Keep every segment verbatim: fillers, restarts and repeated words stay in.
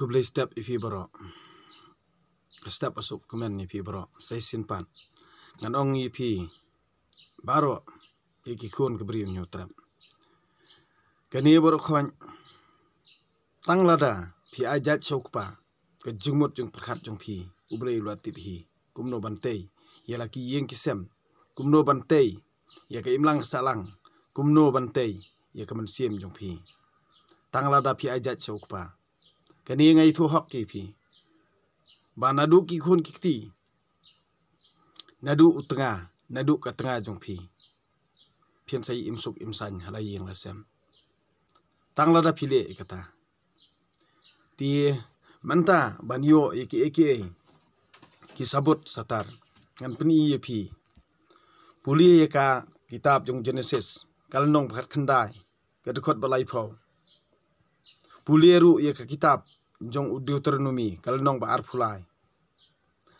Khublei step ïa phi baroh. Ka step ba suk kmen ïa phi baroh. Sa shisien pat ngan ong ïa phi baroh, ïa ki khun ki briew Hynñiewtrep. Kane baroh khoit, tang lada phi ai jait sha u Kpa, ka jingmut jingpyrkhat jong phi, U Blei u la tip hi kumno ban tei ïa la ki ïing ki sem, kumno ban tei ïa ka imlang ka sahlang, kumno ban tei ïa ka mynsiem jong phi. Tang lada phi ai jait sha u Kpa. Kane nga ïathuh hok ïa phi ba naduh ki khun ki kti, naduh u tnga, naduh ka tnga jong phi, phin sa ïa im suk im saiñ ha la ïing la sem. Tang lada phi leh ïa kata. Te mynta ban ïoh ïa kiei kiei ki sabut satar, ngan pyni ïa phi. Pule ïa ka kitab jong Genesis, ka lynnong ba khatkhyndai, ka dkhot ba laiphew. Pule ruh ïa ka kitab jong u Deuteronomi, ka lynnong ba arphew lai.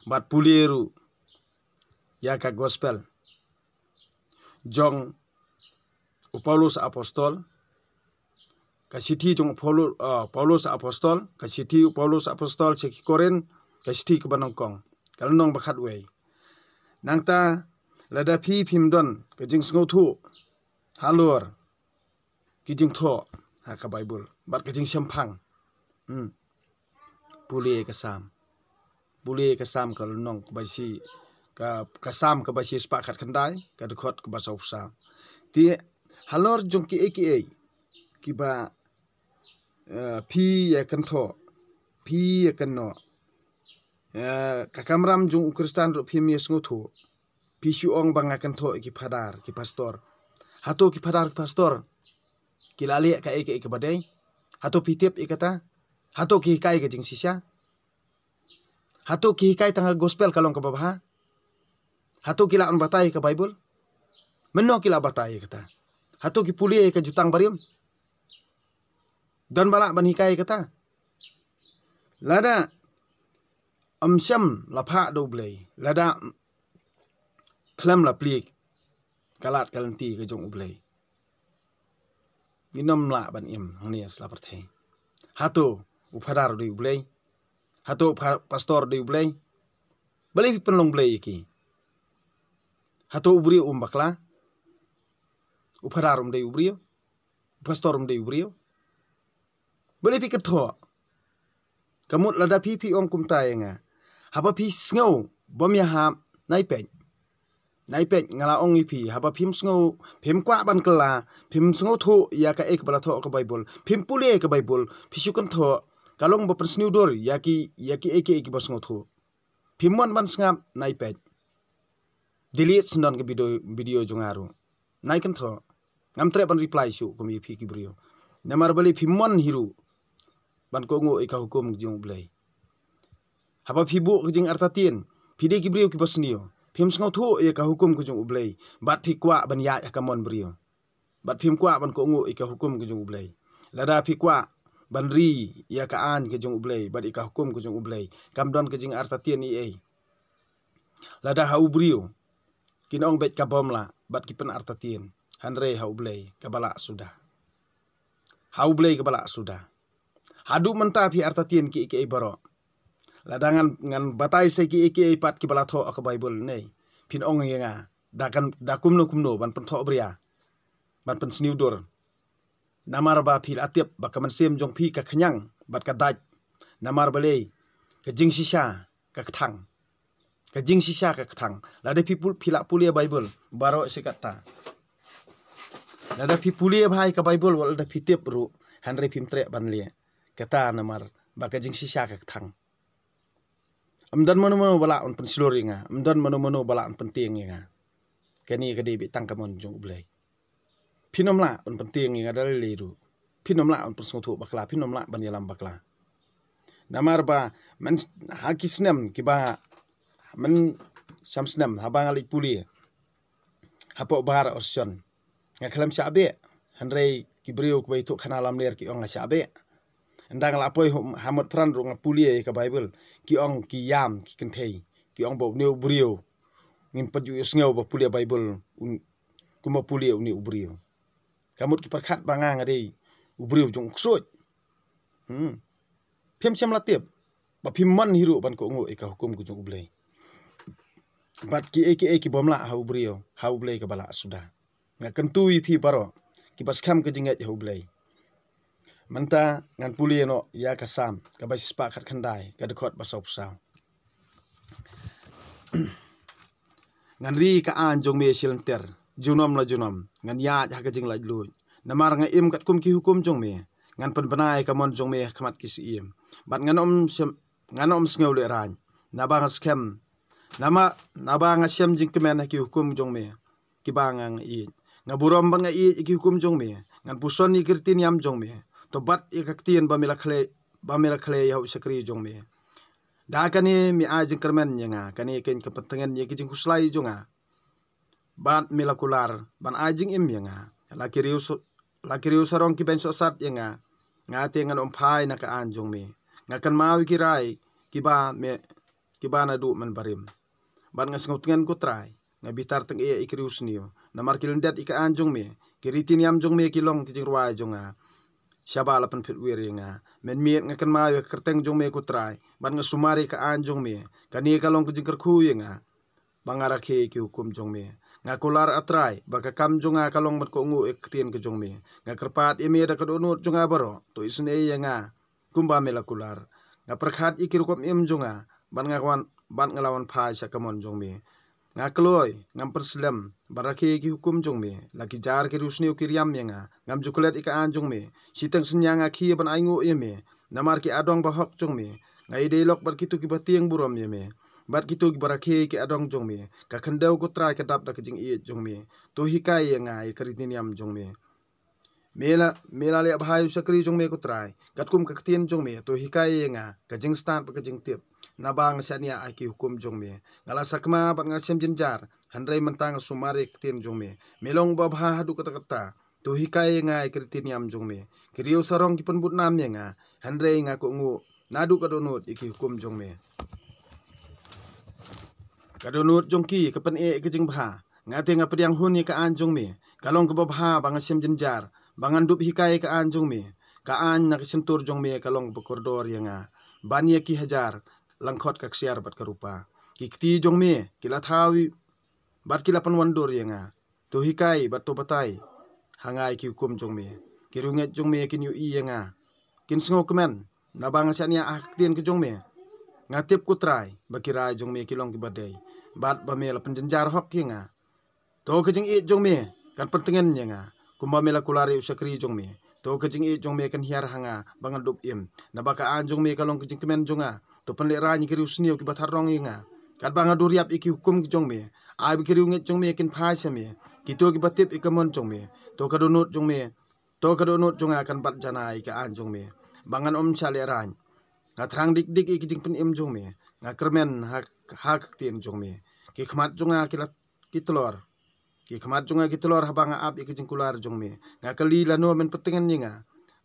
Bad pule ruh ïa ka gospel jong u Paulus apostol, ka shithi jong u Paulu-, ah, Paulus apostol, ka shithi u Paulus apostol sha ki Korinth, ka shithi kaba nyngkong, ka lynnong ba khatwei. Nangta lada phi phim don ka jingsngewthuh halor ki jingthoh ha ka Baibl bad ka jingshemphang, hmm, pule ka Salm. Pule ka Salm, ka lynnong kaba shi, ka, ka Salm kaba shispah khatkhyndai, ka dkhot kaba sawphew saw. Te halor jong kiei kiei kiba, eh, phi ïa kynthoh, phi ïa kynnoh, eh, ka kamram jong u Khristan ruh phim ïa sngewthuh. Phi shu ong ba nga kynthoh ïa ki phadar ki pastor. Hato ki phadar ki pastor ki la leh kaei kaei kaba dei? Hato phi tip ïa kata? Hato ki hikai ka jingshisha? Hato ki hikai tang ka gospel ka long kaba bha? Hato ki la wan batai ïa ka Baibl? Mynno ki la batai ïa kata? Hato ki pule ïa ka Jutang Barim? Don ba lah ban hikai ïa kata? Lada ym shym la phah da U Blei, lada khlem la plie ka lad ka lynti ka jong U Blei, ngin ym lah ban im hangne sla pyrthei. Hato u phadar u dei U Blei? Hato u pha-, pastor u dei U Blei? Balei phi pynlong Blei ïa ki? Hato u briew um bakla? U phadar um dei u briew? U pastor um dei u briew? Balei phi kynthoh? Ka mut lada phi, phi ong kumta ïa nga, haba phi sngew bym ïahap, nai peit. Nai peit, nga la ong ïa phi, haba phim sngew, phim kwah ban kylla, phim sngewthuh ïa kaei kaba la thoh ka Baibl, phim pule ka Baibl, phi shu kynthoh, ka long ba pynsniew dur ïa ki, ïa kiei kiei kiba sngewthuh. Phim mon ban sngap, nai peit. Delete shen don ka video, video jong nga ruh. Nai kynthoh. Ngam treh ban reply shuh kum ïa phi ki briew. Namar balei phim mon hi ruh ban kohnguh ïa ka hukum jong U Blei. Haba phi buh ka jingartatien, phi dei ki briew kiba sniew. Phim sngewthuh ïa ka hukum ka jong U Blei bad phi kwah ban ïaid ha ka mon briew. Bad phim kwah ban kohnguh ïa ka hukum ka jong U Blei. Lada phi kwah ban ri ïa ka aiñ ka jong U Blei bad ïa ka hukum ka jong U Blei, kam don ka jingartatien ei ei. Lada ha u briew kin ong beit ka bym lah bad ki pynartatien, hynrei ha U Blei kaba lah suda. Ha U Blei kaba lah suda. Haduh mynta phi artatien kiei kiei baroh. Lada ngan, ngan batai sa kiei kiei pat kiba la thoh ha ka Baibl ne, phin ong ïa nga, da kan, da kumno kumno ban pynthoh bria, ban pynsniew dur. Namar ba phi la tip ba ka mynsiem jong phi ka khñiang bad ka dait. Namar balei? Ka jingshisha ka kthang. Ka jingshisha ka kthang. Lada phi pul-, phi la pule Baibl baroh shi katta, lada phi pule bha ïa ka Baibl, wat lada phi tip ruh, hynrei phim treh ban leh. Kata namar ba ka jingshisha ka kthang. Ym don mano mano ba lah ban pynshlur ïa nga, ym don mano mano ba lah ban pyntieng ïa nga. Kane ka dei beit tang ka mon jong U Blei. Phin ym lah ban pyntieng ïa nga da lei lei ruh. Phin ym lah ban pynsngewthuh bakla, phin ym lah ban ïalam bakla. Namar ba myn, ha ki snem kiba, myn sham snem haba nga leit pule hapoh bar Austin, nga khlem shah beh. Hynrei ki briew kiba ïathuh khana lamler ki ong nga shah beh. Ynda nga la poi ha mut pran ruh nga pule ïa ka Baibl, ki ong, ki ïam, ki kynthei, ki ong ba une u briew, ngim pat ju ïohsngew ba pule Baibl, un, kumba pule une u briew. Ka mut ki pyrkhat ba nga, nga dei u briew jong u ksuid. Hmm. Phim shym la tip ba phim mon hi ruh ban kohnguh ïa ka hukum ka jong U Blei. Bad kiei kiei ki bym lah ha u briew, ha U Blei kaba lah suda. Nga kyntu ïa phi baroh kiba skhem ka jingngeit ha U Blei. Mynta ngan pule noh ïa ka Salm kaba shispah khatkhyndai, ka dkhot ba sawphew saw. Ngan ri ka aiñ jong me shilynter, junom la junom ngan ïaid ha ka jinglaitluid. Namar nga im katkum ki hukum jong me, ngan pynbna ïa ka mon jong me ha khmat ki syiem. Bad ngan ym shem, ngan ym sngew lehraiñ, naba nga skhem, nama, naba nga shem jingkmen ha ki hukum jong me kiba nga, nga ïeit. Nga burom bad nga ïeit ïa ki hukum jong me. Ngan puson ïa ki riti niam jong me. To bat ïa ka ktien ba me la khlei, ba me la khlei ïa u shakri jong me. Da kane me ai jingkyrmen ïa nga, kane keiñ ka pyntngen ïa ki jingkhuslai jong nga. Bad me la kular ban ai jingim ïa nga. La ki riew so-, la ki riew sarong ki beiñ sohsat ïa nga, nga te ngan ym phai na ka aiñ jong me. Nga kynmaw ïa ki rai kiba me, kiba naduh mynbarim. Bad nga sngewtngen, ko Trai, nga bitar tyngeh ïa ki riewsniew. Namar ki lyndet ïa ka aiñ jong me, ki riti niam jong me ki long ki jingrwai jong nga. Shaba la pynphit wir ïa nga mynmiet, nga kynmaw ïa ka kyrteng jong me, ko Trai, bad nga sumar ïa ka aiñ jong me. Kane ka long ka jingkyrkhu ïa nga ba nga rakhe ïa ki hukum jong me. Nga kular, A Trai, ba ka kam jong nga ka long ban kohnguh ïa ka ktien ka jong me. Nga kyrpad ïa me da ka dohnud jong nga baroh, to isynei ïa nga kumba me la kular. Nga pyrkhat ïa ki rukom im jong nga, bad nga wan, bad nga la wan phai sha ka mon jong me. Nga kloi, ngam pynslem ban rakhe ïa ki hukum jong me. La ki jar ki riewsniew ki riam ïa nga, ngam ju klet ïa ka aiñ jong me. Shiteng synñia nga khie ban ainguh ïa me namar ki adong bahok jong me. Nga ïadei lok bad kito kiba tieng burom ïa me, bad kito kiba rakhe ïa ki adong jong me. Ka khyndew, ko Trai, ka dap da ka jingïeit jong me. To hikai ïa nga ïa ka riti niam jong me. Me la, me la leh bha ïa u shakri jong me, ko Trai, katkum ka ktien jong me. To hikai ïa nga ka jingstad bad ka jingtip, naba nga shaniah ha ki hukum jong me. Nga la sakma bad nga shem jynjar, hynrei mynta nga sumar ïa ka ktien jong me. Me long uba bha haduh katta katta. To hikai ïa nga ïa ka riti niam jong me. Ki riew sarong ki pynbud nam ïa nga, hynrei nga kohnguh naduh ka dohnud ïa ki hukum jong me. Ka dohnud jong ki ka pyneh ïa ka jingbha. Nga te nga pdiang hun ïa ka aiñ jong me. Ka long kaba bha ba nga shem jynjar, ba ngan dup hikai ïa ka aiñ jong me. Ka aiñ na ka shyntur jong me ka long kaba kordor ïa nga ban ïa ki hajar lyngkhot ka ksiar bad ka rupa. Ki kti jong me ki la thaw bad ki la pynwandur ïa nga. To hikai bad to batai ha nga ïa ki hukum jong me. Ki riewngeit jong me kin ïohi ïa nga, kin sngewkmen, naba nga shaniah ha ka ktien ka jong me. Nga tip, ko Trai, ba ki rai jong me ki long kiba dei, bad ba me la pynjynjar hok ïa nga. To ka jingïeit jong me kan pyntngen ïa nga, kumba me la kular ïa u shakri jong me. To ka jingïeit jong me kan hiar ha nga ba ngan dup im, naba ka aiñ jong me ka long ka jingkmen jong nga. To pynlehraiñ ïa ki riewsniew kiba thad rong ïa nga, katba nga duriap ïa ki hukum jong me. Ai ba ki riewngeit jong me kin phai sha me, kito kiba tip ïa ka mon jong me. To ka dohnud jong me, to ka dohnud jong nga kan bat janai ïa ka aiñ jong me, ba ngan ym shah lehraiñ. Nga thrang dik dik ïa ki jingpynim jong me. Nga kyrmen ha, ha ka ktien jong me. Ki khmat jong nga ki la, ki tlor. Ki khmat jong nga ki tlor haba nga ap ïa ka jingkular jong me. Nga kylli, lano men pyntngen ïa nga?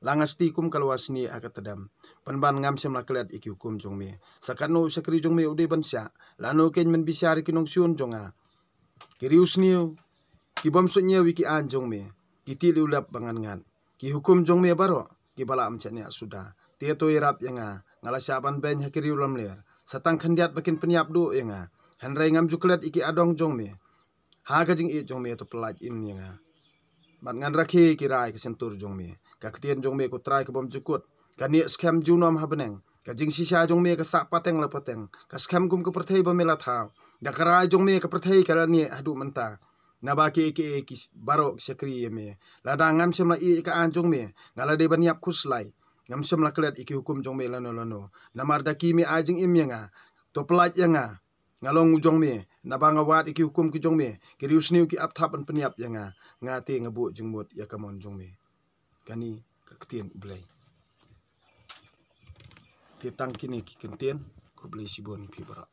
La nga sti kum ka lwa snieh ha ka tdem, pynban ngam shym la klet ïa ki hukum jong me. Sa katno u shakri jong me u dei ban shah? Lano keiñ men bishar ïa ki nongshun jong nga? Ki riewsniew ki bym suidñiew ïa ki aiñ jong me, ki tih liulep ba ngan ngat. Ki hukum jong me baroh kiba lah ym shaniah suda. Te to ïarap ïa nga, nga la shah ban beiñ ha ki riew lamler. Sa tang khyndiat ba kin pynïap duh ïa nga, hynrei ngam ju klet ïa ki adong jong me. Ha ka jingïeit jong me to pyllait im ïa nga, bad ngan rakhe ki rai ka shyntur jong me. Ka ktien jong me, ko Trai, ka bym jukut, ka neh skhem junom ha bneng. Ka jingshisha jong me ka sah pateng la pateng, ka skhem kum ka pyrthei ba me la thaw. Da ka rai jong me ka pyrthei ka la neh haduh mynta, naba kiei kiei ki baroh ki shakri ïa me. Lada ngam shym la ïeit ïa ka aiñ jong me, nga la dei ban ïap khuslai. Ngam shym la klet ïa ki hukum jong me lano lano. Namar da ki me ai jingim ïa nga. To pyllait ïa nga, nga long u jong me, naba nga wad ïa ki hukum ki jong me. Ki riewsniew ki ap thap ban pynïap ïa nga, nga te nga buh jingmut ïa ka mon jong me. Kane ka ktien U Blei. Te tang kine ki kyntien, khublei shibun ïa phi baroh.